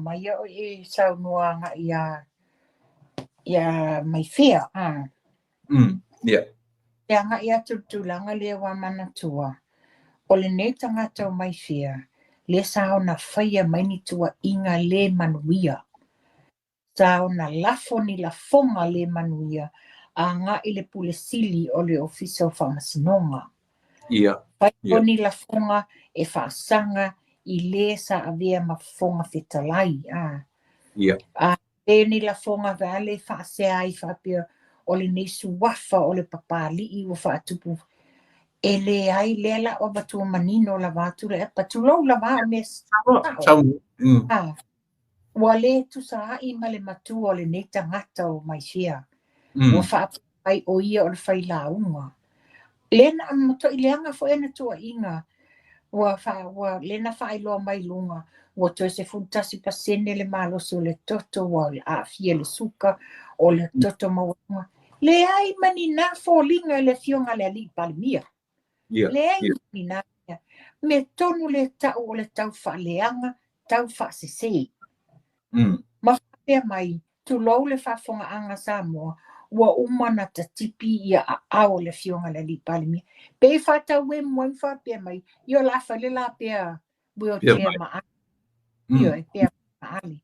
mai a o e saunoa agai ia Maifea. A. Yeah. E agai atu le tulaga lea ua manatua, o lenei tagata o Maifea, lea sa ona faia mai ni tuuaiga le manuia. Sa ona lafo ni lafoga le manuia agai i le Pule Sili o le Ofisa o Faamasinoga. Fai ni lafoga e faasaga i le sa avea ma Fofoga Fetalai. A. A le ni lafoga vale faasea ai faapea o lenei suafa o le Papali'i ua faatupu. E leai lea la o avatua manino lava atu le epa. Tulou lava o mea sao. A, ua le tusa ai ma le matua o lenei tagata o Maifea. Ua faapea mai o ia o le failauga. Lea na matuai leaga foi ana tuuaiga. Ua lea na faailoa mai luga, ua toe 11% le malosi o le toto, ua aafia le suka, o le toto maualuga. Leai ma ni na foliga i le afioga a le alii Palemia. Leai ma ni na mea. Mea tonu le tau o le tau faaleaga, tau faasese. Ma faapea mai, tulou le faafofogaaga Samoa, ua uma na tatipi ia aao o le afioga i le alii Palemia. Pe faatauemu ai ma faapea mai, ia o le a fai le la pea wheelchair ma ali. Ioe, pea ma ali.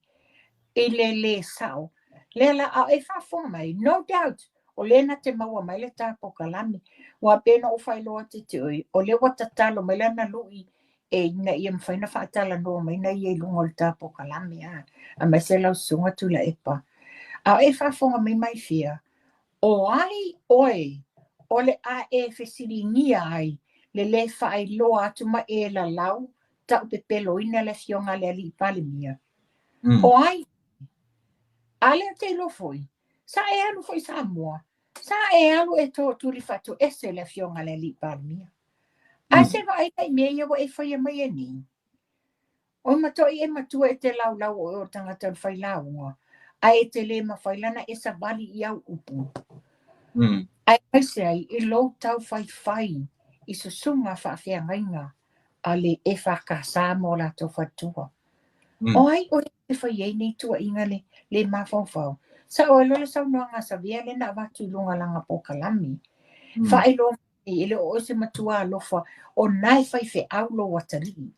I le lē sao. Lea la a e faafofoga mai, no doubt, o lea na te maua mai le ta polokalame. Ua pe na ou faailoa atu te oe, o lea ua tatalo mai lana lui e ina ia mafai ona faatalanoa mai na ia i luga o le ta polokalame a. Aemaise lau susuga Tuilaepa. A o e faafofoga mai Maifea, o ai oe o le a e fesiligia ai le lē faailoa atu ma e lalau taupepeloina le afioga a le alii Palemia? O ai? A lea te iloa foi, sa e alu foi Samoa, sa e alu e tuli faatoese le afioga a le alii Palemia. Ae se vaai i mea ia ua e faia mai e nei. O matuai e matua e te laulau o oe o le tagata o le failauga, ae e te le mafai lana e savali i au upu. Ae aemaise ai i lou tau faifai i susuga faafeagaiga a le EFKS ma o latou faletua. O ai oe e fai ai nei tuuaiga le mafaufau? Sa oe loa le saunoaga a Savea lea na avatu i luga lana polokalame. Faailoa mai e le o oe se matua alofa o na e faifeau lou atalii.